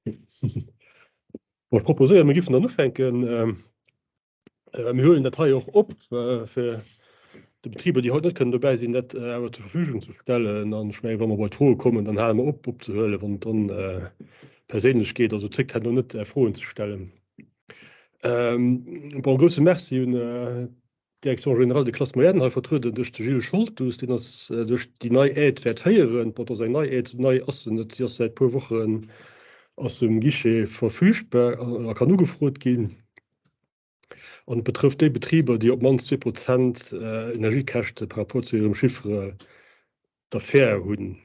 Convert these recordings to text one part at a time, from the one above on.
Bon, ech proposéieren, mir giffen dann ufänken. Mir huelen dat hei och op, fir de Betriber, déi haut net kënnen dobäi sinn, dat awer zur Verfügung ze stellen. An ech mengen, wa mer bei d'Froe kommen, dann hale mer op, opzehuelen, wann et dann perséinlech geet. Also zéckt herno net, Är Froen ze stellen. Bon, e grousse Merci un d'Direction générale des classes moyennes, hei vertrueden duerch de Gilles Scholtus, deen eis duerch déi nei Aide wäert féieren. Bon, et ass eng nei Aide, nei ass se net, si ass säit puer Wochen ass se um Guichet verfügbar a kann ugefrot ginn. An et betrëfft déi Betriber, déi op d'mannst 2 Prozent Energiekäschte par rapport zu hirem Chiffre d'affaires hunn.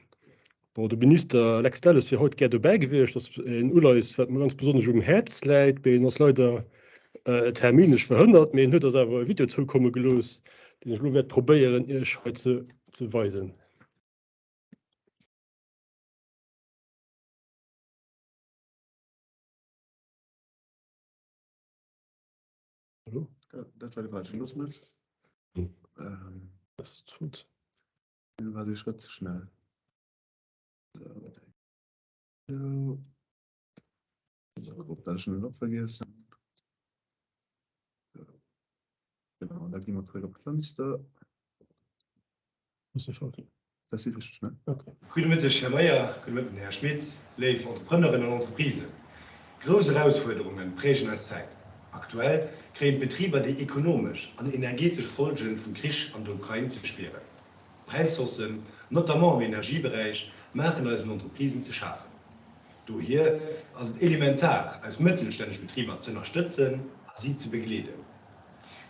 Bon, de Minister Lex Delles wier haut gär dobäi gewiescht. Dat ass en Uleies, wat mer ganz besonnesch um Häerz läit, mee en ass leider terminlech verhënnert. Mee en huet eis awer e Video zoukomme gelooss, deen ech elo wäert probéieren, Iech hei ze weisen. Hallo? Dat war de falschen. Los mech. Das tut. War se Schrëtt ze schnell. So. So, dat schon noch vergessen. Genau, da gehen wir zurück op d'Fënster. Dat ass déi richteg, ne? Gudde Mëtteg, Här Meyer, gudde Mëtten, Här Schmit, léif Entrepreneuren an Entreprisen. Grouss Erausfuerderunge prägen eis Zäit. Aktuell kréien d'Betriber déi ekonomesch an energetesch Folge vum Krich an der Ukrain ze spieren. D'Präishaussen, notamment am Energieberäich, maachen eisen Entreprisen ze schafen. Dohier ass et elementar, eis mëttelstänneg Betriber z'ënnerstëtzen a si ze begleeden.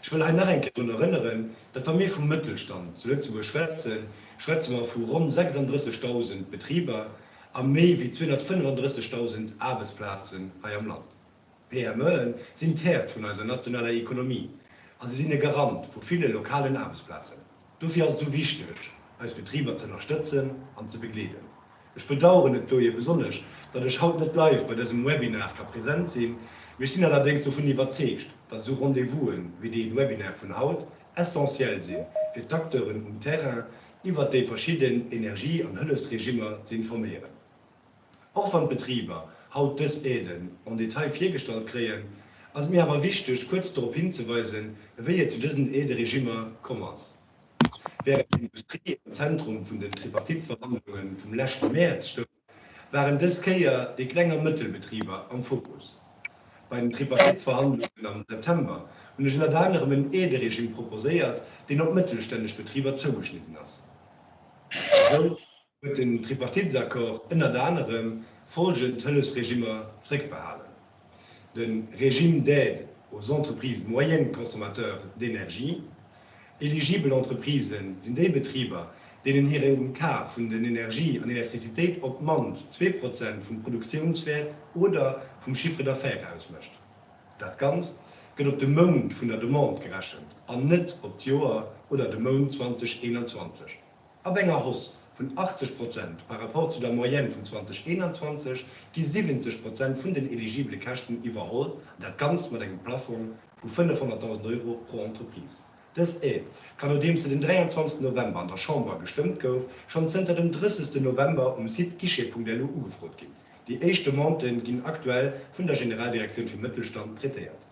Ech wëll hei nach eng Kéier drun erënneren, datt wa mir vum Mëttelstand zu Lëtzebuerg schwätzen, schwätze mer vu ronn 36.000 Betriber a méi wéi 235.000 Aarbechtsplazen hei am Land. D'PMEen sinn d'Häerz vun eiser nationaler Ekonomie a se sinn e Garant vu ville lokalen Aarbechtsplazen. Dofir ass et esou wichteg, eis Betriber z'ënnerstëtzen an ze begleeden. Ech bedaueren et dohier besonnesch, datt ech haut net live bei dësem Webinar ka present sinn, mee ech sinn allerdéngs dovun iwwerzeegt, datt esou Rendez-vous'en wéi dee Webinar vun haut essentiell sinn, fir d'Acteuren um Terrain iwwert déi verschidden Energie an Hëllefsregimmer ze informéieren. Och wann d'Betriber haut dës Aiden en détail virgestallt kréien, ass et mir awer wichteg, kuerz dorop hinzeweisen, wéi et zu dësen Aideregimmer komm ass. Wärend d'Industrie am Zentrum vun den Tripartitsverhandlunge vum leschte Mäerz stoung, waren dës Kéier déi Kleng a Mëttelbetriber am Fokus. Bei den Tripartitsverhandlungen am September hunn ech ënnert anerem en Aideregime proposéiert, deen op mëttelstänneg Betriber zougeschnidden ass. Esou huet den Tripartitsaccord ënnert anerem folgend Hëllefsregimmer zréckbehalen, de Régime d'aide aux entreprises moyennes consommateurs d'énergie, Eligibel Entreprisë sinn déi Betriber, deenen hiren Kaf vun den Energie an Elektrizitéit op d'mannst 2 Prozent vum Produktiounswäert oder vum Chiffre d'affaires ausmécht. Dat Ganzt gëtt op de Mount vun der Demande gerechent an net op d'Joer oder de Mount 2021. Ab enger Hausse vun 80 Prozent par rapport zu der Moyenne vun 2021 gi 70 Prozent vun den eligibele Käschten iwwerholl, an dat Ganzt mat engem Plafong vu 500.000 Euro pro Entreprise. Dës Aide kann, nodeems se den 23 November an der Chamber gestëmmt gouf, schonn zënter dem 30 November um Site guichet.lu ugefrot ginn. Déi éischt Demandë ginn aktuell vun der Generaldirektioun fir Mëttelstand traitéiert.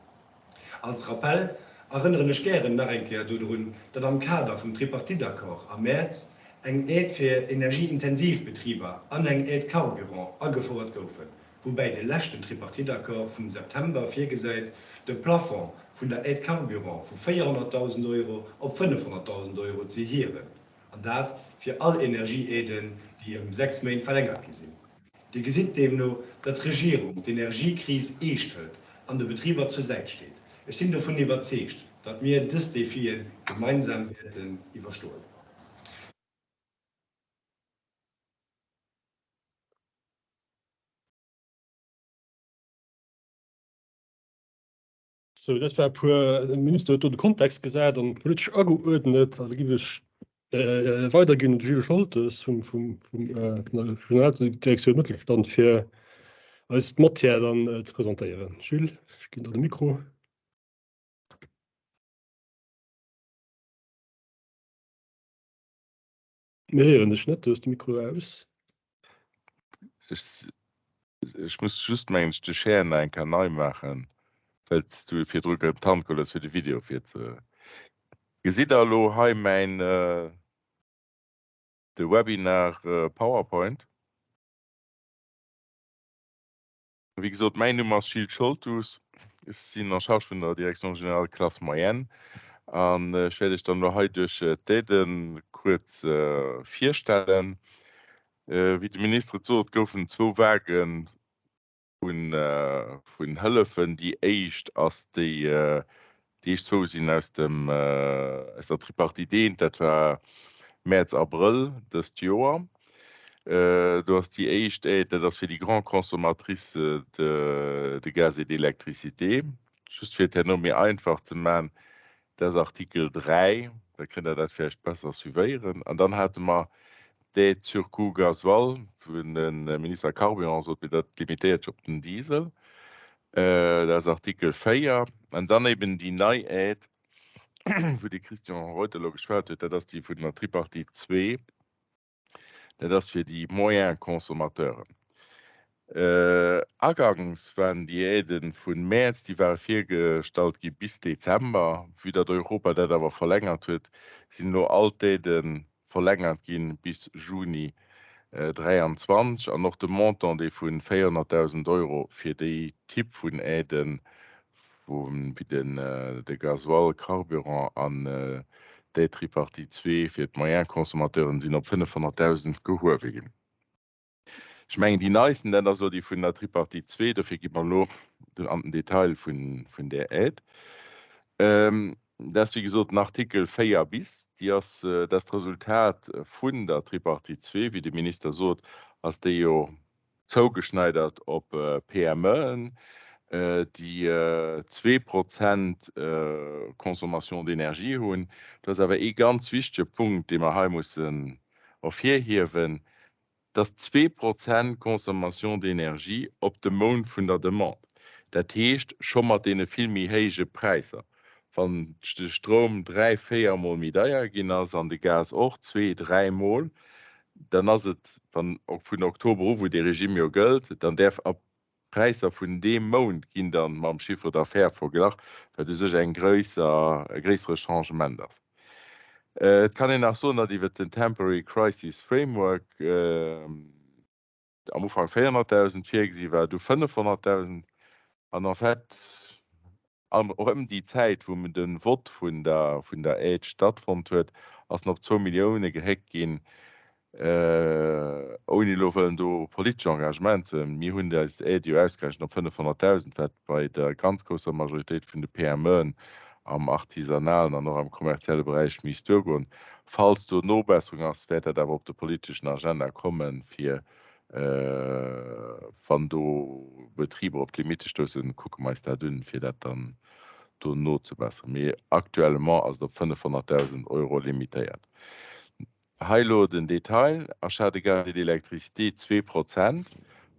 Als Rappell erënneren ech gären nach eng Kéier dodrun, datt am Kader vum Tripartite-Accord am Mäerz eng Aide fir energieintensiv Betriber an eng Aide carburant agefouert goufen, woubäi de leschten Tripartite-Accord vum September virgesäit, de Plafond vun der Aide carburant vu 400.000 Euro op 500.000 Euro ze hiewen, an dat fir all Energieaiden, déi ëm 6 Méint verlängert gi sinn. Dir gesitt deemno, datt d'Regierung d'Energiekris eescht hëlt an de Betriber zur Säit steet. Ech sinn dovun iwwerzeegt, datt mir dës Defie gemeinsam wäerten iwwerstoen. Sou, dat war e puer, de Minister huet do de Kontext gesat an politesch ageuerdnet. An da géif ech weiderginn un de Gilles Scholtes vum, vum, vum, vun der Generaldirektioun Mëttelstand, fir eis d'Matière dann ze presentéieren. Gilles, ech ginn der de Mikro. Mir héieren dech net, du hues de Mikro aus. Ech. Ech muss just mengen ech de Share nach eng Kéier nei maachen, well s du virdru d'Hand geholl hues fir de Video fir ze. Gesitt der elo hei mäin de Webinar Powerpoint? Wéi gesot, mäin Numm ass Gilles Scholtus, ech sinn en charge vun der Direction générale Classe moyenne an ech wäert Iech dann elo hei duerch d'Aiden kuerz virstellen. Wéi de Minister et sot, goufen zwou Vaguë vun Hëllefen. Déi éischt ass déi, déi éischt zwou sinn aus dem, aus der Tripartite eent, dat war Mäerz, Abrëll dëst Joer. Do ass déi éischt Aide, dat ass fir déi grandes consommatrices de gaz et d'électricité. Just fir et herno méi einfach ze man, dat ass Artikel 3, da kënnt Der dat vläicht besser suivéieren. An dann hate mer d'Aide sur coût gasoil, wou de Minister Carburant sot, mee dat limitéiert sech op den Diesel, dat ass Artikel 4. An dann eben déi nei Aide, wou de Christian Reuter elo geschwat huet, dat ass déi vun der Tripartite 2. Dat ass fir déi moyen Consommateuren. Aganks waren déi Aiden vu Mäerz, déi ware virgestallt gi bis Dezember. Vue datt Europa dat awer verlängert huet, sinn elo all d'Aidë verlängert gi bis Juni 23. An och de Montant, dee vu 400.000 Euro fir déi Typ vun Aiden wéi den de Gasoil, Carburant an d'Aide tripartite zwee fir d'Moyen-Consommateuren sinn op 500.000 gehuewe ginn. Ech mengen déi neisten, dat ass elo déi vun der Tripartite zwee, dofir gi mer elo an den Detail vun där Aide. Dat ass wéi gesot den Artikel 4 bis, déi ass, dat ass d'Resultat vun der Tripartite zwee, wéi de Minister sot, ass déi jo zougeschneidert op PMEen, déi 2% Consommation d'énergie hunn. Do ass awer ee ganz wichtege Punkt, dee mer hei mussen ervirhiewen, dass 2% Consommation d'énergie op de Mount vun der Demande, dat heescht scho mat deene vill méi héije Präisser, wann de Stroum dräi-, véiermol méi deier ginn ass an de Gas och zwee-, dräimol, dann ass et, wann vun Oktober u wou dee Regime jo gëllt, dann däerf ab d'Präisser vun deem Mount ginn dann mam Chiffre d'affaires verglach, wat u sech eng gréisser, e gréissere Changement ass. Et kann een nach soen, datt iwwert den Temporary Crisis Framework am Ufank 400.000 virgesi war, du 500.000 an en fait An och ëm déi Zäit, wou de Vott vun der vun der Aide stattfonnt huet, ass en op zwou Millioune gehéckt ginn, ouni elo wëllen do politesch Engagement ze huelen. Mir hunn eis Aide jo ausgerechent op 500.000, wat bei der ganz grousser Majoritéit vun de PMEen am artisanalen an och am kommerzielle Beräich misst duergoen. Falls do Nobesserung ass, wäert dat awer op de politeschen Agenda kommen, fir Wann do Betriber op d'Limitte stoussen, kucke mer eis dat un, fir dat dann do nozebesseren. Mee actuellement ass et op 500.000 Euro limitéiert. Hei elo den Detail, Achat de gaz et d'électricité, 2%.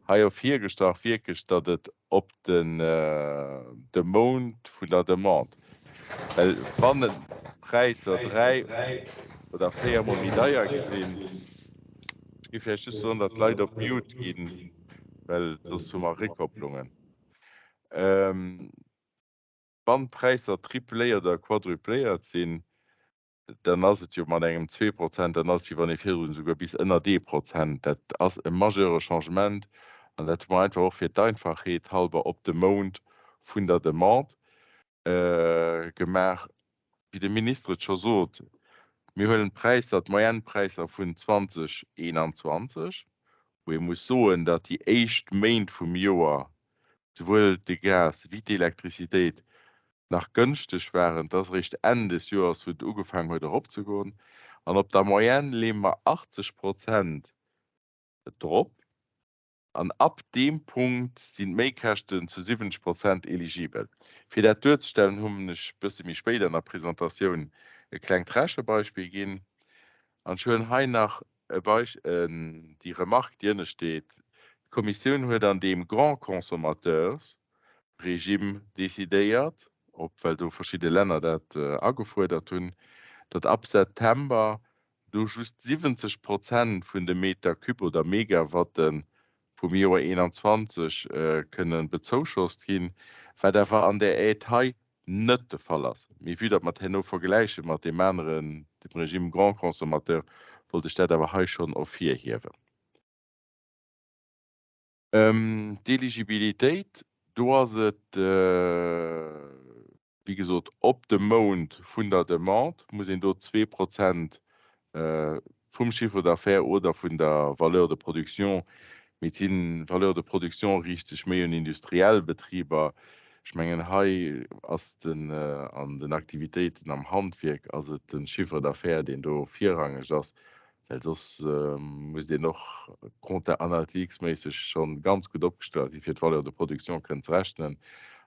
Hei ervirgestrach wierklech, datt et op den de Mount vun der Demande, well wann d'Präisser 3 oder 4 mol méi deier gi sinn, ech géif vläicht just soen, datt d'Leit op Mute ginn, well soss hu mer Réckkopplungen, wann d'Präisser tripléiert oder quadrupléiert sinn, dann ass et jo mat engem 2%, dann ass et wéi wann ee virdrun esouguer bis ënnert 1%, dat ass e majeure Changement an dat hu mer einfach och fir d'Einfachheet halber op de Mount vun der Demande gemaach. Wéi de Minister et scho sot, mir huelen d'Präisser, d'Moyennepräisser vun 2021, wou ee muss soen, datt déi éischt Méint vum Joer souwuel de Gas wéi d'Elektrizitéit nach gënschteg waren. Et ass eréischt Enn des Joers, wou et ugefaangen huet eropzegoen. An op der Moyenne leeë mer 80 Prozent drop. An ab deem Punkt sinn d'Méikäschten zu 70 Prozent eligibel. Fir dat duerzestellen, hunn ech e bësse méi spéit an der Presentatioun e klengt Rechebeispill ginn. An ech huelen hei nach e Beisp déi Remarque, déi ënne steet, D'Kommissioun huet an deem Grands consommateurs Regime decidéiert, op well do verschidde Länner dat agefuerdert hunn, datt ab September do just 70 Prozent vun de Meter cube oder Megawatte. vum Joer 21 kënne bezouschost ginn, wat awer an där Aide hei net de Fall ass. Mee vue datt mer et herno vergläiche mat deem aneren, dem Régime grand consommateur, wollt ech dat awer hei schonn ervirhiewen. D'Eligibilitéit, do ass et, wéi gesot, op de Mount vun der Demande muss een do 2% vum Chiffre d'affaires oder vun der Valeur de production, mee et sinn, Valeur de production riicht sech méi un industriell Betriber. Ech mengen, hei ass den, an den Aktivitéiten am Handwierk ass et de Chiffre d'affaires, deen do virrangeg ass. Well soss musst een och compta analytiques-méisseg schonn ganz gutt opgestallt sinn, fir d'Valeur de production kënnen ze rechnen.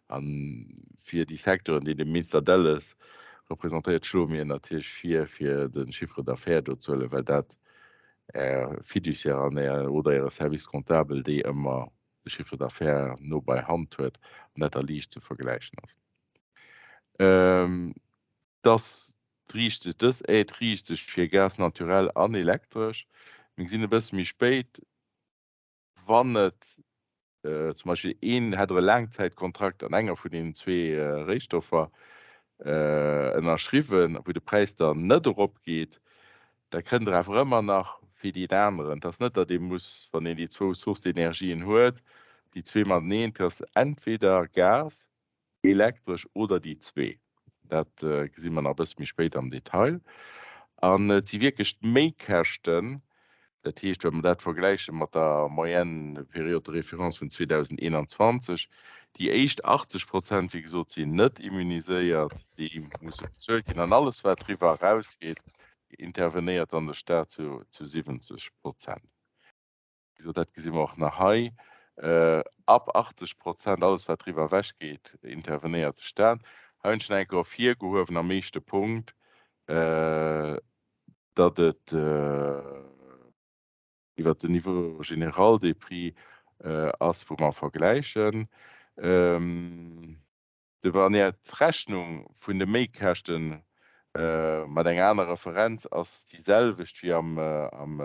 A fir déi Secteuren, déi de Mister Delles representéiert, schloe mir natierlech vir, fir de Chiffre d'affaires do ze huelen, well dat Är Fiduciaire an Är oder Äre Service comptable déi ëmmer de Chiffre d'affaires no bei Hand huet an dat da liicht ze vergläichen ass. Dass riicht sech, dës Aide riicht sech fir Gaz naturel an Elektresch. Mir gesinn e bësse méi spéit, wann et zum Beispill een hätt e Laangzäitkontrakt an enger vun deenen zwee Réistoffer ënnerschriwwen, wou de Präis dann net eropgeet, da kënnt Der awer ëmmer nach fir deen aneren. Et ass net, datt ee muss, wann een déi zwou Sources d'énergien huet, déi zwee mateneen, et ass entweder Gas Elektresch oder déi zwee. Dat gesi mer nach e bësse méi spéit am Detail. An et si wierklech d'Méikäschten, dat heescht, wa mer dat vergläiche mat der Moyenne période de référence vun 2021, déi éischt 80 Prozent, wéi gesot, sinn net immuniséiert, déi musse bezuelt ginn. An alles, wat driwwer erausgeet, intervenéiert dann de Staat zu 70 Prozent. Wéi gesot, dat gesi mer och nach hei, Ab 80 Prozent, alles wat driwwer ewech geet, intervenéiert de Staat. Hei hunn ech nach eng Kéier ervirgehuewen am éischte Punkt, datt et iwwert den Niveau général des prix ass, wou mer vergläichen. De Wann d'Rechnung vun de Méikäschte mat enger aner Referenz ass déi selwecht wéi am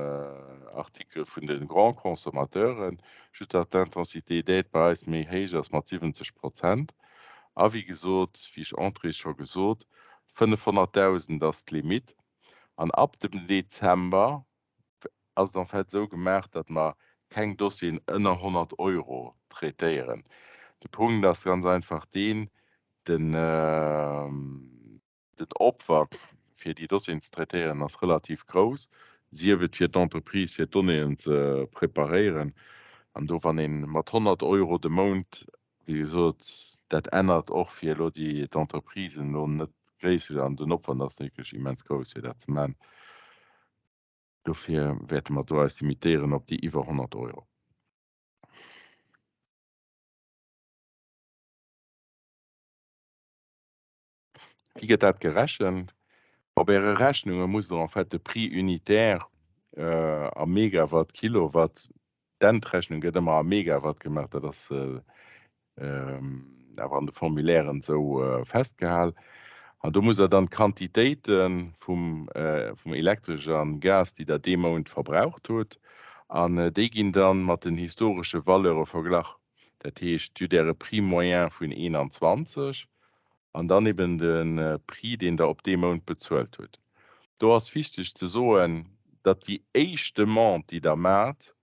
Artikel vun de Grands Consommateuren, just datt d'Intensité d'aide bei eis méi héich ass mat 70 Prozent. A wéi gesot, wéi ech entrées scho gesot, 500.000 ass d'Limitt. An ab dem Dezember ass et en fait esou gemaach, datt mer keng Dossieren ënner 100 Euro traitéieren. De Punkt ass ganz einfach deen, den Opwand, fir déi Dossieren ze traitéieren, ass relativ grouss, sief et fir d'Entreprise, fir d'Donnéeën ze preparéieren. An do, wann ee mat 100 Euro de Mount, wéi gesot, dat ännert och fir elo déi d'Entreprisen elo net gréisser an den Opwand ass wierklech immens grouss, fir dat ze maachen. Dofir wäerte mer do eis limitéieren op déi iwwer 100 Euro. Wéi gëtt dat gerechent? Op Äre Rechnunge musst Der en fait de Prix unitaire a Megawatt, Kilowatt, d'Endrechnung gëtt ëmmer a Megawatt gemaach, dat ass awer an de Formulairen esou festgehal. An do musst Der dann d'Quantitéite vum Elektresch a Gas, déi Der dee Mount verbraucht hutt, an déi ginn dann mat den historesche Valeure verglach. Dat heescht, Dir hutt Äre Prix moyen vun 21 an dann eben de Prix, deen Der op dee Mount bezuelt hutt. Do ass wichteg ze soen, datt déi éischt Demande, déi Der maacht,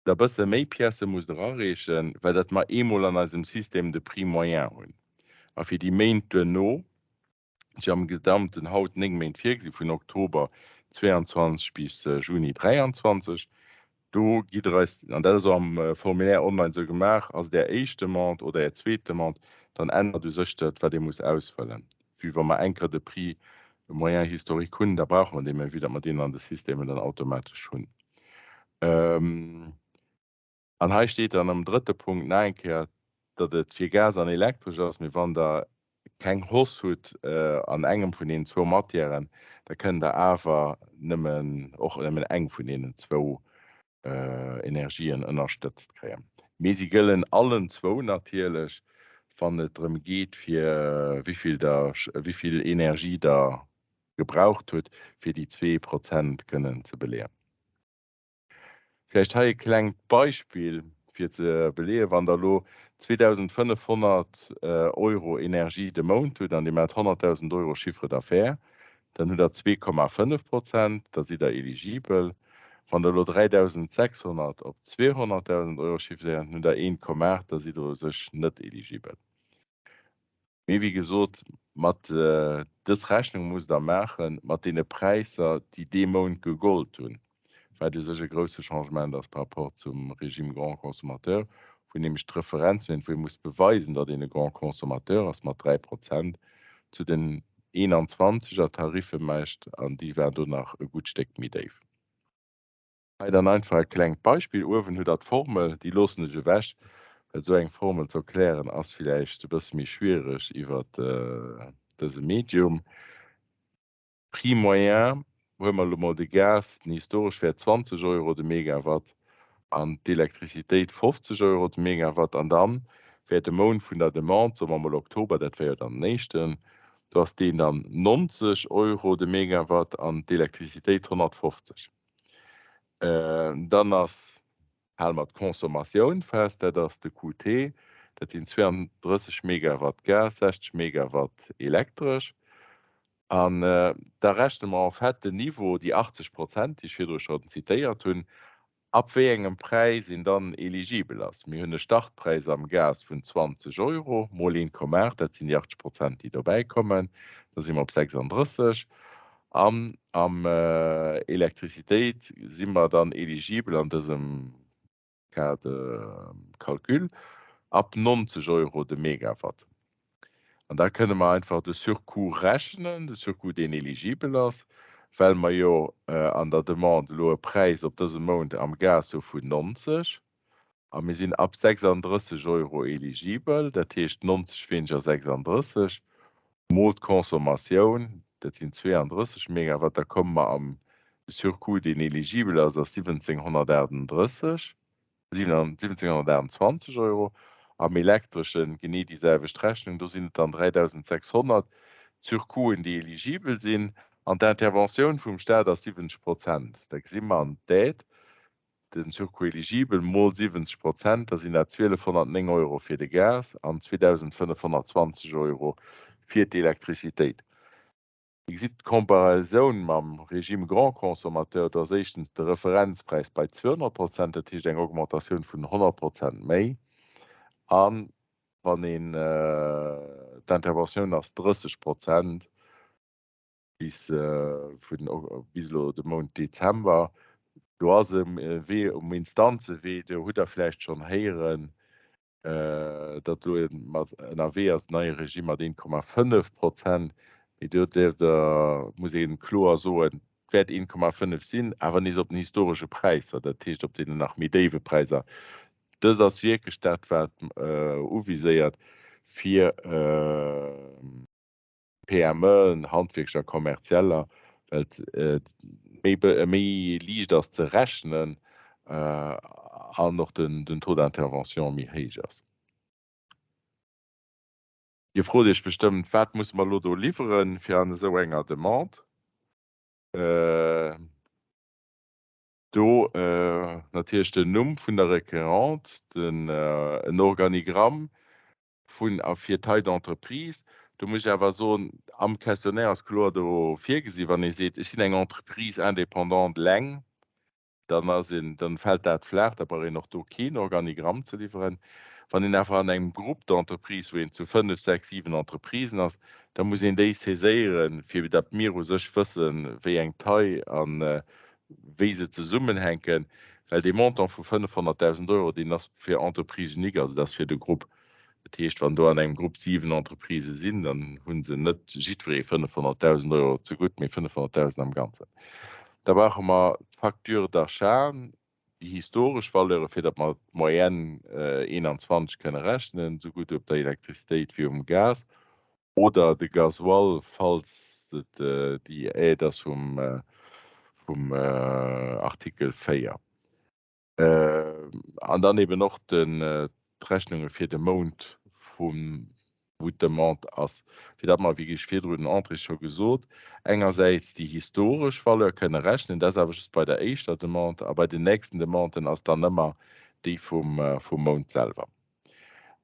Der bësse méi Piècë musst erareechen, well datt mer eemol an eisem System de Prix moyen hunn. A fir déi Méint duerno, déi am Gesamten haut 9 Méint virgesi vun Oktober 22 bis Juni 23, do gitt Der eis, an dat ass och am Formulaire online esou gemaach, ass et Är éischt Demande oder Är zweet Demande, dann ännert u sech dat, wat ee muss ausfëllen. Vue wa mer eng Kéier de Prix moyen historique hunn, da brauche mer dee méi, vue datt mer deen an de Systemen dann automatesch hunn. An hei steet dann am drëtte Punkt nach eng Kéier, datt et fir Gas an Elektresch ass, mee wann Der keng Hausse hutt an engem vun deenen zwou Matièren, da kënnt Der awer nëmmen, och nëmmen eng vun deenen zwou Energien ënnerstëtzt kréien. Mee si gëllen allen zwou natierlech, wann et drëm geet, fir wéi vill Der, wéi vill Energie Der gebraucht hutt, fir déi 2% kënnen ze beleeën. Vläicht hei e klengt Beispill fir ze beleeën, Wann Der elo 2.500 Euro Energie de Mount hutt an Dir maacht 100.000 Euro Chiffre d'affaires, dann hutt Der 2,5 Prozent, da sidd Der eligibel. Wann Der elo 3.600 op 200.000 Euro Chiffre d'affaires, dann hutt Der 1,8, da sidd Der u sech net eligibel. Mee wéi gesot, mat dës Rechnung musst Der maache mat deene Präisser, déi dee Mount gegollt hunn, wat u sech e grousse Changement ass par rapport zum Régime grand consommateur, wou nämlech d'Referenzwäert, wou ee muss beweisen, datt een e Grand consommateur ass, mat 3 Prozent zu den 21 er Tariffe mécht, an déi waren do nach e gutt Stéck méi déif. Hei dann einfach e klengt Beispill, Uewen hutt der d'Formel, déi loossen ech ewech, well esou eng Formel ze erklären ass villäicht e bësse méi schwiereg iwwer dëse Medium. Prix moyen, huele mer elo mol de Gas, den historesch Wäert 20 Euro de Megawatt an d'Elektrizitéit 50 Euro de Megawatt an dann wär de Mount vun der Demande, soe mer mol Oktober, dat wär jo dann den éischten, do ass deen dann 90 Euro de Megawatt an d'Elektrizitéit 150. Dann ass, hale mer d'Consommatioun fest, dat ass de QT, dat sinn 32 Megawatt Gas, 60 Megawatt Elektresch. An da rechne mer en fait den Niveau, déi 80 Prozent, déi ech virdru schonn zitéiert hunn, ab wéi engem Präis een dann eligibel ass. Mir hunn e Startpräis am Gas vun 20 Euro mol 1,8, dat sinn déi 80 Prozent, déi dobäikommen, da si mer op 36. An am Elektrizitéit si mer dann eligibel an dësem Cas de calcul ab 90 Euro de Megawatt. An da kënne mer einfach de Surcoût rechnen, de Surcoût, deen eligibel ass, well mer jo an der Demande elo e Präis op dësem Mount am Gas hu vun 90. A mir sinn ab 36 Euro eligibel, dat heescht 90 weniger 36 mol d'Consommatioun, dat sinn 32 Megawatt, da komme mer am Surcoût, deen eligibel ass, ass 1738, 1728 Euro. Am Elektreschen genee déi selwecht Rechnung, do sinn et dann 3600 Surcoûten, déi eligibel sinn. An d'Interventioun vum Staat ass 70 Prozent. Da gesi mer an d'Aide, Den Surcoût éligible mol 70 Prozent, da sinn dat 1.209 Euro fir de Gas an 2.520 Euro fir d'Elektrizitéit. Dir gesitt d'Comparaison mam Régime grand consommateur, do ass éischtens de Referenzpräis bei 200 Prozent, dat heescht eng Augmentatioun vun 100 Prozent méi, a wann een d'Interventioun ass 30 Prozent. bis vun bis elo de Mount Dezember. Do ass e Wee um Instanzewee, do hutt Der vläicht schonn héieren, datt elo mat ënnerwee ass en neie Regime mat 1,5 Prozent. Mee do däerft Der, muss ee kloer soen, et wäert 1,5 sinn, awer nees op den historesche Präisser, dat heescht op deenen nach méi déiwe Präisser. Dëst ass wierklech dat, wat uviséiert, fir PMEen, Handwierker, Kommerzieller, well et méi méi liicht ass ze rechnen an och den den Taux d'intervention méi héich ass. Dir frot Iech bestëmmt, wat musse mer elo do liwweren, fir an esou enger Demande? Do natierlech den Numm vun der Requérante, den en Organigramm, vun a fir Taille d'entreprise. Do muss ech awer soen, am Questionnaire ass kloer do virgesi wann ee seet, ech sinn eng Entreprise indépendante eleng, dann ass een, dann fält dat flaach, da brauch een och do keen Organigramm ze liwweren. Wann een awer an engem Groupe d'entreprises, wou een zu fënnef, sechs, siwen Entreprisen ass, da muss een déi saiséieren, fir datt mir u sech wëssen, wéi eng Taille a wéi se zesummenhänken, well dee Montant vu 500.000 Euro, deen ass fir Entreprise unique, also dat ass fir de Grupp. Dat heescht, wann do an engem Grupp 7 Entreprisë sinn, dann hu se net jiddweree 500.000 Euro zegutt, mee 500.000 am Ganzen. Da brauche mer d'Facture d'achat, déi historesch Valeure, fir datt mer d'Moyenne 21 kënne rechnen, sougutt op der Elektrizitéit wéi um Gas. Oder de Gasoil, falls et déi Aide ass vum Artikel 4. An dann eben och d'Rechnunge fir de Mount, vum, wou d'Demande ass, fir datt mer, wéi ech virdrun den Entrée scho gesot, engersäits déi historesch Valeur kënne rechnen, dat ass awer just bei der éischter Demande, a bei den nächsten Demanden ass dann ëmmer déi vum Mount selwer.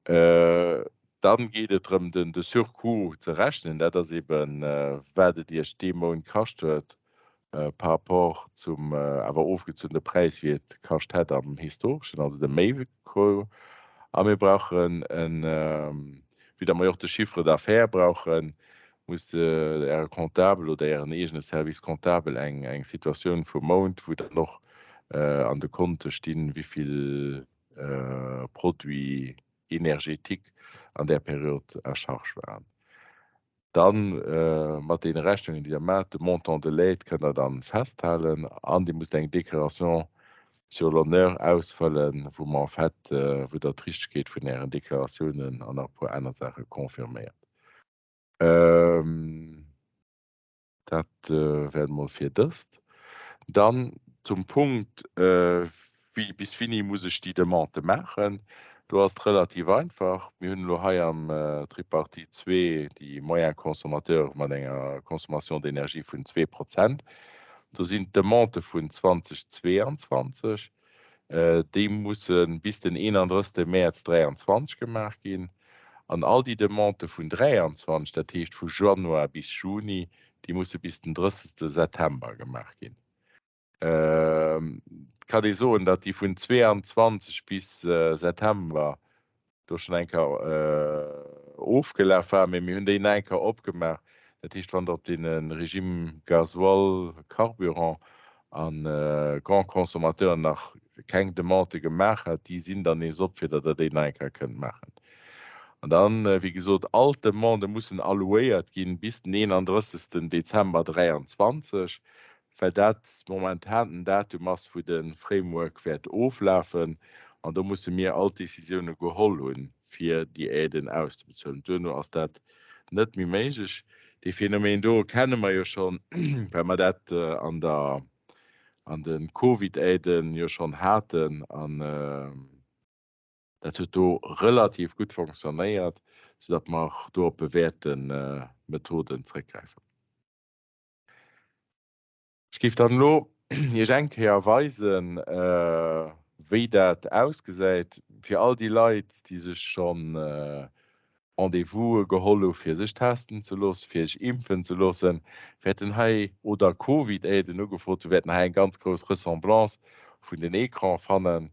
Dann geet et drëm, de Surcoût ze rechnen, dat ass eben, wat et Iech dee Mount kascht huet par rapport zum awer ofgezunne Präis, wéi et kascht hätt am historeschen, also de Méicoût. A mir brauchen en, vue datt mer jo och de Chiffre d'affaires brauchen, muss Äre Comptable oder Ären eegene Service comptable eng eng Situatioun vum Mount, wou dann och an de Konte stinn, wéi vill Produits énergétiques an där Period à charge waren. Dann mat deene Rechnungen, déi Der maacht, de Montant de l'aide kënnt Der dann festhalen an Dir musst eng Déclaration sur l'honneur ausfëllen, wou mer en fait, wou Der d'Richtegkeet vun Ären Deklaratiounen an nach e puer aner Saache confirméiert. Dat wär et mol fir dëst. Dann zum Punkt, Wéi, bis wéini muss ech déi Demande maachen? Do ass et relativ einfach. Mir hunn elo hei am Tripartite zwee déi Moyens consommateurs mat enger Consommation d'énergie vun 2%. Do sinn d'Demandë vun 2022, déi musse bis den 31. Mäerz 2023 gemaach ginn. An all déi Demandë vun 23, dat heescht vu Januar bis Juni, déi musse bis den 30. September gemaach ginn. Et kann ee soen, datt déi vun 22 bis September do schonn eng Kéier ofgelaf war, mee mir hunn déi nach eng Kéier opgemaach. Dat heescht, wann Der op deene Régime Gasoil, Carburant a Grands Consommateurs nach keng Demandë gemaach hat, déi sinn dann nees op, fir datt Der déi nach eng Kéier kënnt maachen. An dann, wéi gesot, all d'Demandë mussen allouéiert ginn bis den 31. Dezember 2023. well dat momentan den Datum ass, wou de Framework wäert oflafen, an do musse mir all d'Décisioune geholl hunn, fir déi Aiden auszebezuelen. Duerno ass dat net méi méiglech. Dee Phänomen do kenne mer jo schonn, well mer dat an der, an de Covid-Aiden jo schonn haten an dat huet do relativ gutt fonctionnéiert, soudatt mer do op bewährte Methoden zrëckgräifen. Ech géif dann elo Iech eng Kéier weisen, wéi dat ausgesäit fir all déi Leit, déi sech schonn Rendez-vouse geholl hu fir sech testen ze loossen, fir sech impfen ze loossen, wäerten hei, oder Covid-Aiden ugefrot hu, wäerten hei eng ganz grouss Ressemblance vun den Ecrane fannen.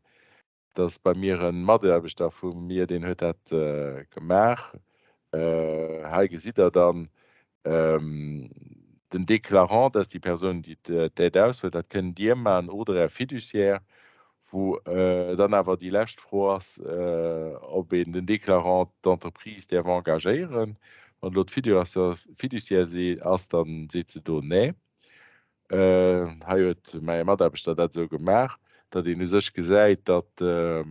Dat ass bei mir e Mataarbechter vu mir, deen huet dat gemaach. Hei gesitt Der dann den Déclarant, dat ass déi Persoun, déi d'Aide aushuelt. Dat kënnt Dir maachen oder Är Fiduciaire, wou dann awer déi lescht Fro ass, ob een den Déclarant d'Entreprise däerf engagéieren. Wann elo d'Fiduciaire ass, da seet se do Nee. Hei huet mäi Mataarbechter dat esou gemaach, datt een u sech gesäit, datt e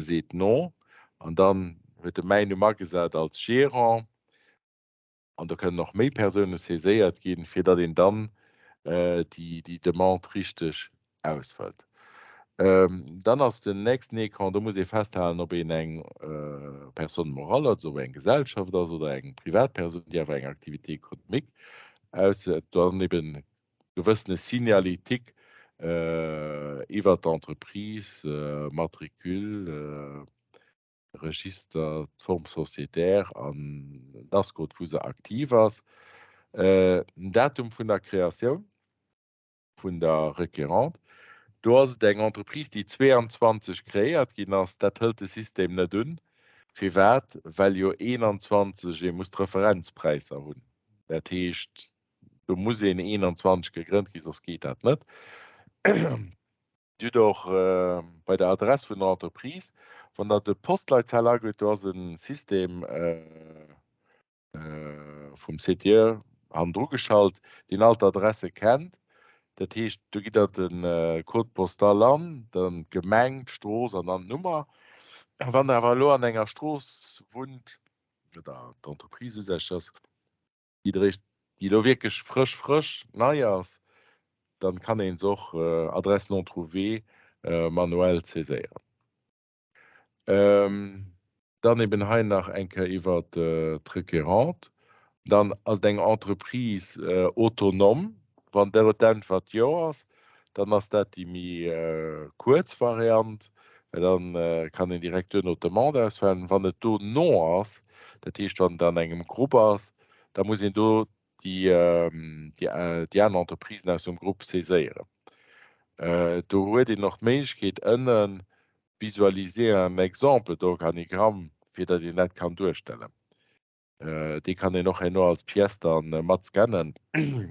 seet non an dann huet e mäin Numm agesat als Gérant an do kënnen och méi Persoune saiséiert ginn, fir datt een dann déi Demande richteg ausfëllt. Dann ass den nächsten Ecran, do muss ee festhalen, ob een eng Personne morale, also ob eng Gesellschaft ass oder eng Privatpersoun, déi awer eng Activité économique ausübt, dann eben gewëssene Signalétique iwwert d'Entreprise, Matricule, Register, d'Forme sociétaire an d'Ascot, wou se aktiv ass, den Datum vun der Kreatioun. vun der Requérante. Do ass et eng Entreprise, déi 22 kreéiert ginn ass. Dat hëlt de System net un. Firwat? Well jo 21 ee muss d'Referenzpräisser hunn. Dat heescht, do muss een 21 gegrënnt ginn, soss geet dat net. Dir hutt och bei der Adress vun der Entreprise, wann Der de Postleitzahl agitt, do ass e System, vum CTE hannendru geschalt, deen all d'Adresse kennt. Dat heescht, do gitt Der de Code postal an, dann d'Gemeng, d'Strooss an dann d'Nummer. Wann Der awer elo an enger Strooss wunnt, oder d'Entreprise u sech ass, déi Der eréischt, déi elo wierklech frësch, frësch nei ass, dann kann ee se och Adresse non trouvée manuell saiséieren. Dann eben hei nach eng Kéier iwwer d'Requérante. Dann ass et eng Entreprise autonome. Wann do d'Äntwert jo ass, dann ass dat déi méi kuerz Variant, well dann kann een direkt duerno d'Demande ausfellen. Wann et do non ass, dat heescht wann et an engem Grupp ass, da muss een do déi aner Entreprisen aus dem Grupp saiséieren. Do huet een och d'Méiglechkeet ënnen Visualiser un exemple d'organigramme, fir datt een dat kann duerstellen. Dee kann een och herno als Pièce dann mat scannen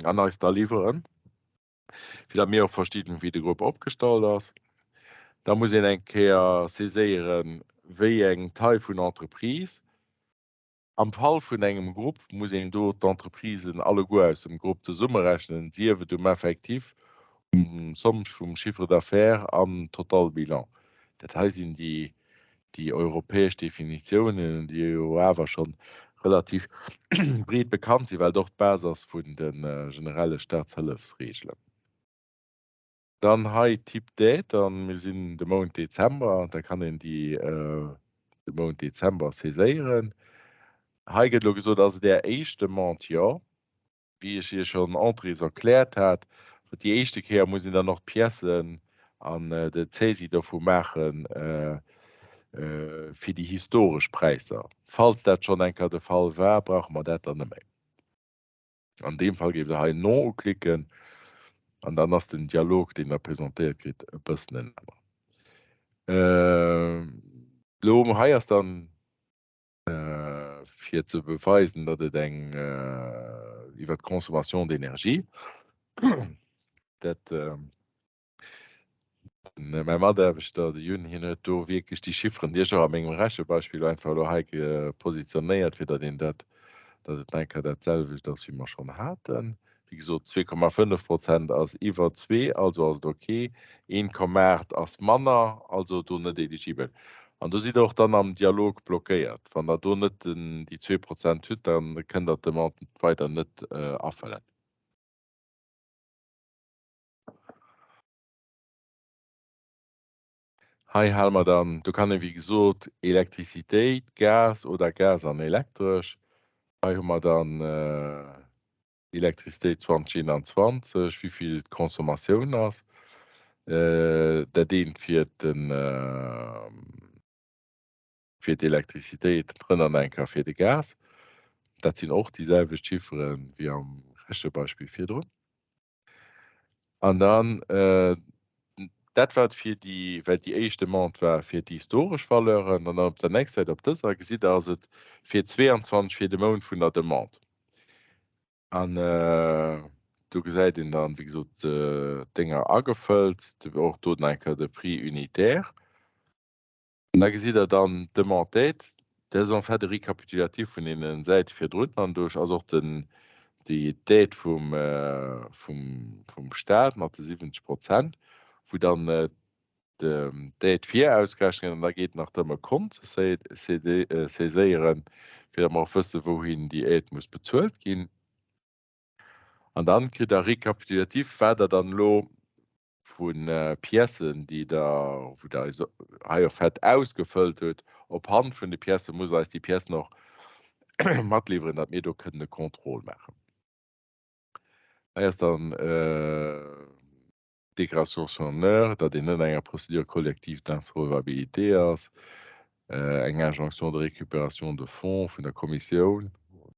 an eis da liwweren, fir datt mir och verstinn, wéi de Grupp opgestallt ass. Da muss een eng Kéier saiséieren, wéi eng Taille vun Entreprise. Am Fall vun engem Grupp muss een do d'Entreprisen alleguer aus dem Grupp zesummerechnen, sief et um Effectif, um Somme vum Chiffre d'affaires an Total Bilan. Dat hei sinn déi déi europäesch Definitiounen, déi jo awer schonn relativ breet bekannt sinn, well et och d'Base ass vun de generelle Staatshëllefsreegelen. Dann hei Type d'aide, an mir sinn de Mount Dezember, da kann een déi de Mount Dezember saiséieren. Hei gëtt elo gesot, ass et Är éischt Demande? Jo. Wéi ech Iech schonn entrées erkläert hat, déi éischte Kéier muss een dann och d'Piècen an de Saisie dovu maache fir déi historesch Präisser. Falls dat schonn eng Kéier de Fall war, brauche mer dat dann net méi. An deem Fall géift Der hei Non uklicken an dann ass den Dialog, deen Der presentéiert kritt, e bëssen en aneren. Elo hei ass dann, fir ze beweisen, datt et eng iwwer d'Consommation d'énergie, dat Mäi Mataarbechter, de Jun, hien huet do wierklech déi Chifferen, déi ech och a mengem Rechebeispill einfach elo hei positionéiert, fir datt een dat, datt et nach eng Kéier dat selwecht ass, wéi mer schonn haten. Wéi gesot, 2,5 Prozent ass iwwer zwee, also ass et ok. 1,8 ass manner, also do net eligibel. An do sidd Der och dann am Dialog blockéiert. Wann Der do net déi 2 Prozent hutt, da kënnt Der d'Demande weider net afëllen. Hei hale mer dann, do kann ee wéi gesot Elektrizitéit, Gas oder Gas an Elektresch. Hei hu mer dann Elektrizitéit 2021, wéi vill d'Consommatioun ass. Dat eent fir den, fir d'Elektrizitéit, drënner nach eng Kéier fir de Gas. Dat sinn och déi selwecht Chiffere wéi am Rechebeispill virdrun. An dann dat wat fir déi, well déi éischt Demande war fir déi historesch Valeuren, an dann op der nächster Säit op dëser gesitt Der, ass et fir 22 fir de Mount vun der Demande. An do gesäit een dann, wéi gesot, d'Dénger agefëllt, och do nach eng Kéier de Prix unitaire. An da gesitt Der dann d'Demande d'aide, dat ass en fait de Récapitulatif vun deene Säite virdrun an do ass och den, déi d'Aide vum, vum, vum Stat mat de 70 Prozent, wou dann d'Aide virausgerechent gëtt an da geet et nach drëm e Kont ze saiséieren, fir datt mer och wëssen, wouhin déi Aide muss bezuelt ginn. An dann kritt Der récapitulatif, wat Der dann elo vu Piècen, déi Der, wou Der eis hei och fett ausgefëllt hutt, op Hand vun de Piècen, muss eis déi Piècen och matliwweren, datt mir do kënnen e Contrôle maachen. Hei ass dann d'Déclaration sur honneur, datt een net an enger Procédure collective d'insolvabilité ass, eng Injonction de récupération de fonds vun der Kommissioun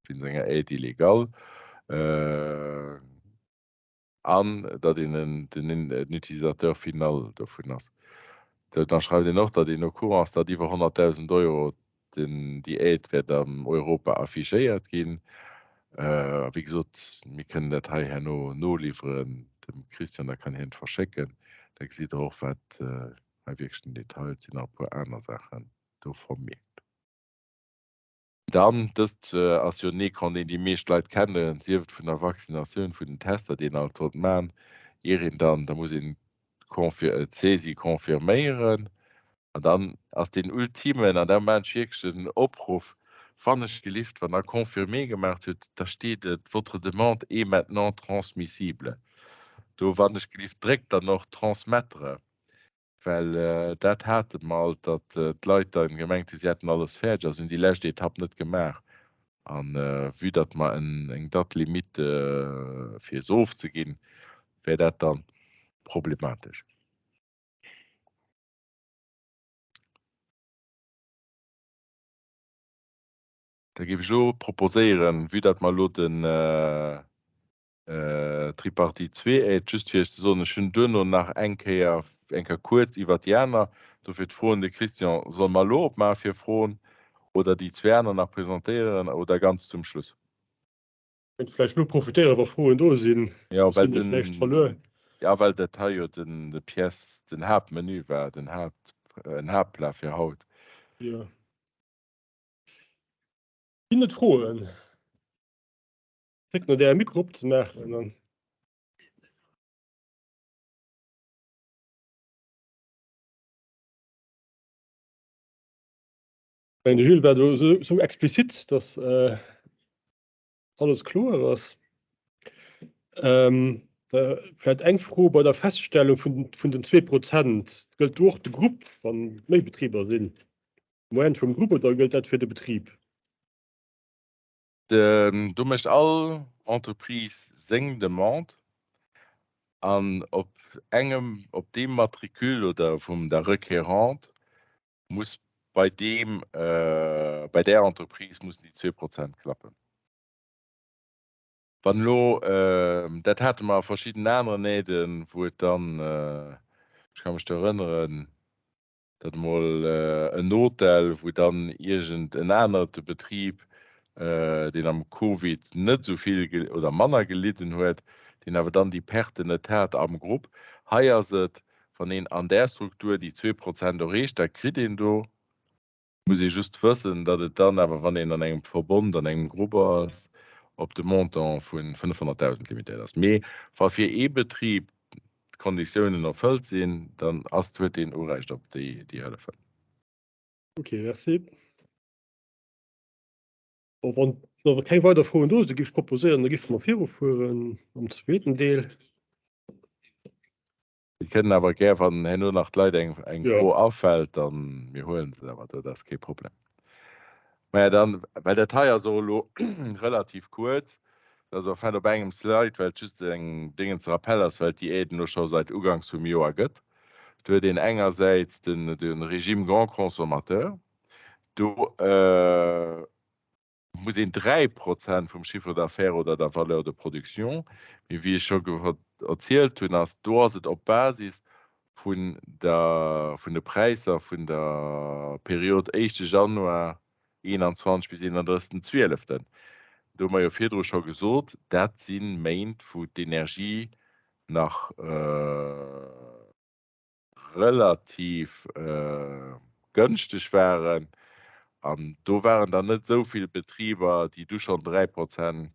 wéinst enger Aide illégale, an datt een den Utilisateur final dovun ass. Da schreift een och, datt een au courant ass, datt iwwer 100.000 Euro déi Aide wäert an Europa affichéiert ginn. A wéi gesot, mir kënnen dat hei herno noliwweren dem Christian, da kann hien et verschécken. Da gesitt Der och, wat hei wierklech den Detail sinn, nach e puer aner Saachen do vermierkt. Dann, dëst ass jo en Ecran, deen déi meescht Leit kennen, sief et vun der Vaccinatioun, vun den Tester, déi een alt sollt maachen, ier een dann, da muss een d'Saisie confirméieren an dann ass deen ultimen, an da maachen ech wierklech den Opruff, wann ech gelift, wann Der confirmer gemaach hutt, da steet et, Votre demande est maintenant transmissible. Do, wann ech gelift, dréckt dann och transmettre. Well dat hate mer alt, datt d'Leit da gemengt hunn, si hätten alles fäerdeg a si hunn déi lescht Etapp net gemaach. A vue datt mer eng Date limite fir se ofzeginn, wär dat da problematesch. Da géif ech elo proposéieren, vue datt mer elo den Tripartite zwee Aide, just fir Iech ze soen, ech hunn duerno nach eng Kéier, eng Kéier kuerz iwwert déi aner, dofir d'Fro un de Christian, Solle mer elo opmaache fir Froen oder déi zwee aner nach presentéieren oder ganz zum Schluss? Kënnt vläicht elo profitéieren, wa Froen do sinn, Jo, well den, näischt verluer. Jo, well dat hei jo den, de Pièce, den Haaptmenü war, den Haapt, en Haaptplat fir haut. Jo. Ginn et Froen? Dréckt no Äre Mikro opzemaachen an. De Jules war do esou explizit, datt alles kloer ass. Vläicht eng Fro bei der Feststellung vun den 2%, Gëllt do och de Grupp, wann méi Betriber sinn, d'Moyenne vum Grupp oder gëllt dat fir de Betrib? Do mécht all Entreprise seng Demande an op engem, op deem Matricule oder vum der Requérante muss bei deem, bei där Entreprise mussen déi 2% klappen. Wann elo, dat hate mer a verschidden aneren Aiden, wou et dann, ech ka mech do erënneren, datt emol en Hotel, wou dann iergend en anerte Betrib, deen am Covid net esou vill oder manner gelidden huet, deen awer dann déi Perten net hat am Grupp. Hei ass et, wann een an där Struktur déi 2% erreecht, da kritt een do, muss ee just wëssen, datt et dann awer, wann een an engem Verbond, an engem Grupp ass, op de Montant vu 500.000 limitéiert ass. Mee wa fir ee Betrib d'Konditiounen erfëllt sinn, dann ass, huet deen Urecht op déi, déi Hëllefen. Ok, merci. Bon, wann awer keng weider Froen do sinn, géif ech proposéieren, da géife mer virufueren am zweeten Deel. Mir kënnen awer gär, wann herno nach d'Leit eng, eng Fro afält, dann mir huelen se awer do, dat ass kee Problem. Maja, dann, well dat hei ass och elo relativ kuerz, dat ass en fait op engem Slide, well et just eng Déngens ze Rappel ass, well et déi Aiden elo scho seit uganks vum Joer gëtt. Do huet een engersäits den, de Régime grand consommateur, do muss een 3 Prozent vum Chiffre d'affaires oder der Valeur de production, mee wéi ech scho erzielt hunn, ass, do ass et op Basis vun der, vun de Präisser vun der Period éischte Januar 21 bis 31. Zwieleften. Do hu mer jo virdru scho gesot, dat si Méint, wou d'Energie nach relativ gënschteg waren an do waren dann net esou vill Betriber, déi du schonn 3 Prozent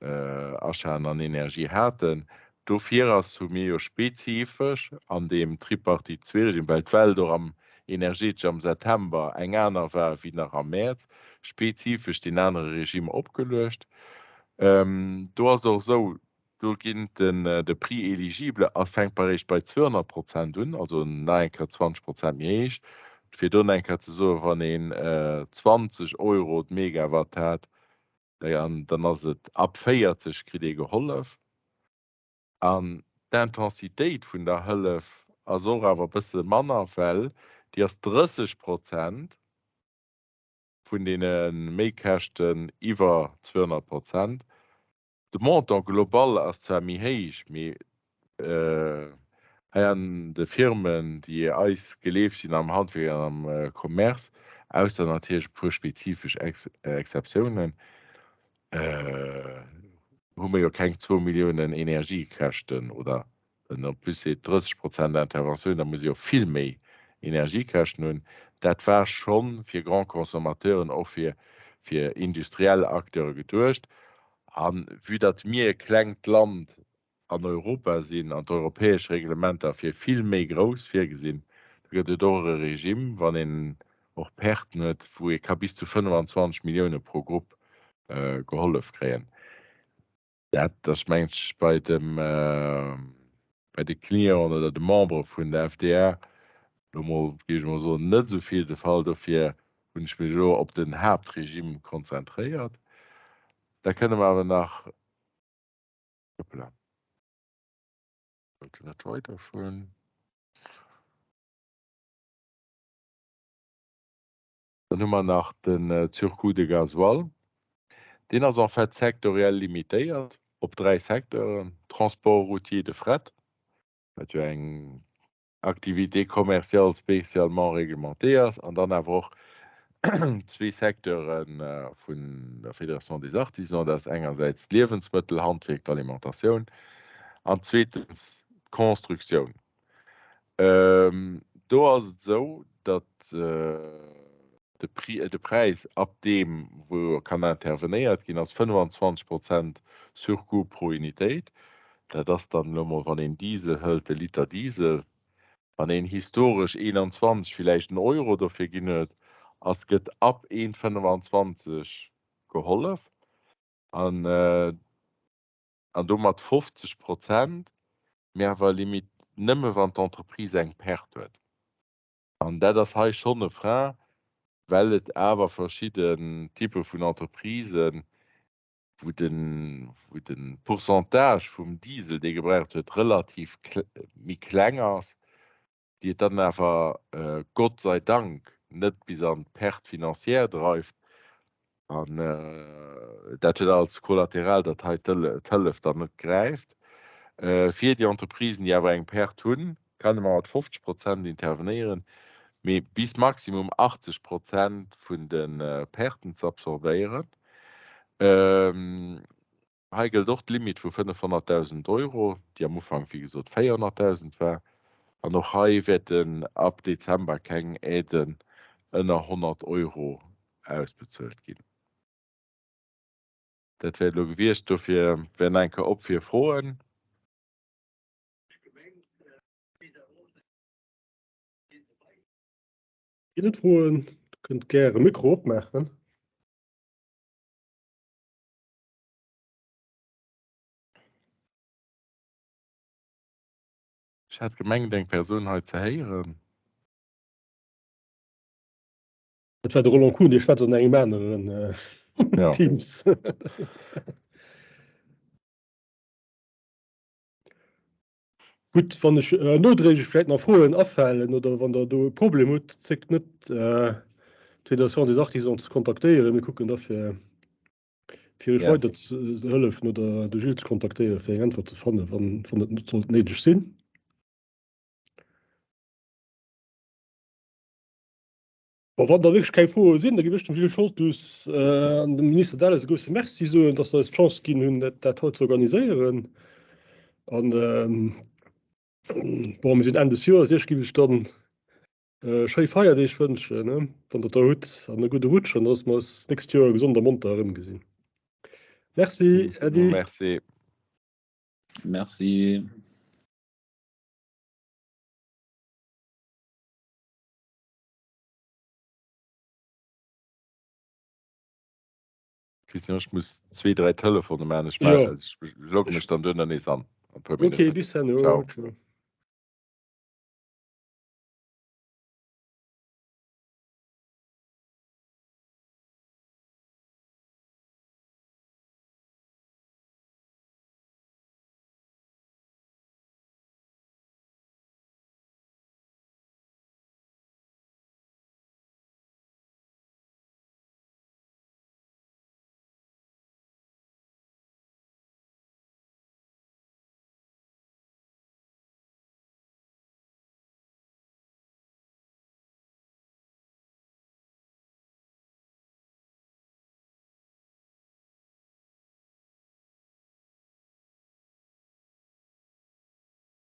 Achaten an Energie haten. Dofir ass, hu mir jo spezifesch an deem Tripartite-Zweeregime, well d'Welt och am energetesch am September eng aner war wéi nach am Mäerz, spezifesch deen anere Regime opgeluecht. Do ass et och esou, Do ginn den de Prix éligible a fänkt eréischt bei 200 Prozent un, also nach eng Kéier 20 Prozent méi héich. Fir do nach eng Kéier ze soen, wann een 20 Euro d'Megawatt hat, dann ass et ab 40 kritt ee gehollef. An d'Intensitéit vun der Hëllef ass och awer e bësse manner, well déi ass 30 Prozent vun deene Méikäschten iwwer 200 Prozent. De Montant global ass zwar méi héich, mee hei an de Firmen, déi eis geleeft sinn am Handwierk an am Commerce, ausser natierlech e puer spezifesch Exceptiounen, hu mer jo keng zwou Milliounen Energiekäschten oder en en plus seet 30 Prozent Interventioun, da muss ee jo vill méi Energiekäschten hunn. Dat war scho fir Grand Consommateuren, och fir fir industriell Acteure geduecht. A vue datt mir e klengt Land an Europa sinn an d'europäesch Reglementer fir vill méi grouss virgesinn, da gëtt et och e Regime, wann een och Perten huet, wou ee ka bis zu 25 Millioune pro Grupp gehollef kréien. Dat ass, mengen ech, bei dem. Bei de Clienten oder de Membere vun der FDA elo mol, géif ech mol soen, net esou vill de Fall. Dofir hunn ech mech elo op den Haaptregime konzentréiert. Da kënne mer awer nach, hoppla, wollt jo net weiderfueren. Dann hu mer nach den Surcoût de gasoil. Deen ass en fait sektoriell limitéiert op dräi Secteuren, Transport routier de fret, wat jo eng Activité commerciale spécialement réglementée ass, an dann awer och zwee Secteure vun der Fédération des Artisans, dat ass engersäits d'Liewensmëttelhandwierk, d'Alimentatioun, an zweetens d'Constructioun. Do ass et esou, datt de Prix, de Präis ab deem wou kann intervenéiert ginn, ass 25 Prozent Surcoût pro Unitéit. Dat ass dann elo mol, wann een Diesel hëlt, de Liter Diesel, wann een historesch 21 villäicht en Euro dofir ginn huet, ass gëtt ab 1,25 gehollef. An an domat 50 Prozent, mee awer limit nëmme wann d'Entreprise eng Perte huet. An dat ass hei schonn e Frein, well et awer verschidden Typpe vun Entreprisen, wou de wou de Pourcentage vum Diesel, dee gebraucht huet, relativ méi kleng ass, déi et dann awer Gott sei Dank net bis an d'Perte financière dreift. An dat huet als Kollateral, datt hei d'Hëllef dann net gräift. Fir déi Entreprisen, déi awer eng Perte hunn, kann ee mat 50 Prozent intervenéieren, mee bis maximum 80 Prozent vun de Perten ze absorbéieren. Hei gëllt och d'Limite vu 500.000 Euro, déi am Ufank wéi gesot 400.000 war. An och hei wäerten ab Dezember keng Aiden ënner 100 Euro ausbezuelt ginn. Dat wär et elo gewiescht. Dofir wär nach eng Kéier op fir Froen. Ginn et Froen? Kënnt gäre Mikro opmaachen. Ech hat gemengt eng Persoun hei ze héieren. Dat war de Roland Kuhn, dee schwätzt an engem aneren Ja. Teams. Gutt, wann ech äh, nodréiglech vläicht nach Froen afalen oder wann der do e Problem hutt, zéckt net äh, d'Fédération des Artisans ze kontaktéieren. Mir kucken da fir fir iech weider ze hëllefen oder de Gilles ze kontaktéieren, fir eng Äntwert ze fannen, wann, wann et net sollt néideg sinn. Bon, wann da wierklech keng Froe sinn, da géif ech dem Gilles Scholtus äh, an dem Minister Delles e grousse Merci soen, dass se eis d'Chance ginn hunn, dat, dat haut ze organiséieren. An ähm, bon, mir sinn Enn des Joers, Iech géif ech dann äh, schéi Feierdeeg wënschen, ne, wann der der hutt, an e gudde Rutsch, an dass mer eis d'nächst Joer gesond a monter erëmgesinn. Merci, Äddi. Merci. Merci. Christian, ech muss zwee, dräi Telefone maachen. Ech maachen, ech logge mech dann duerno nees an. Okay, bis herno. Ciao. Ciao.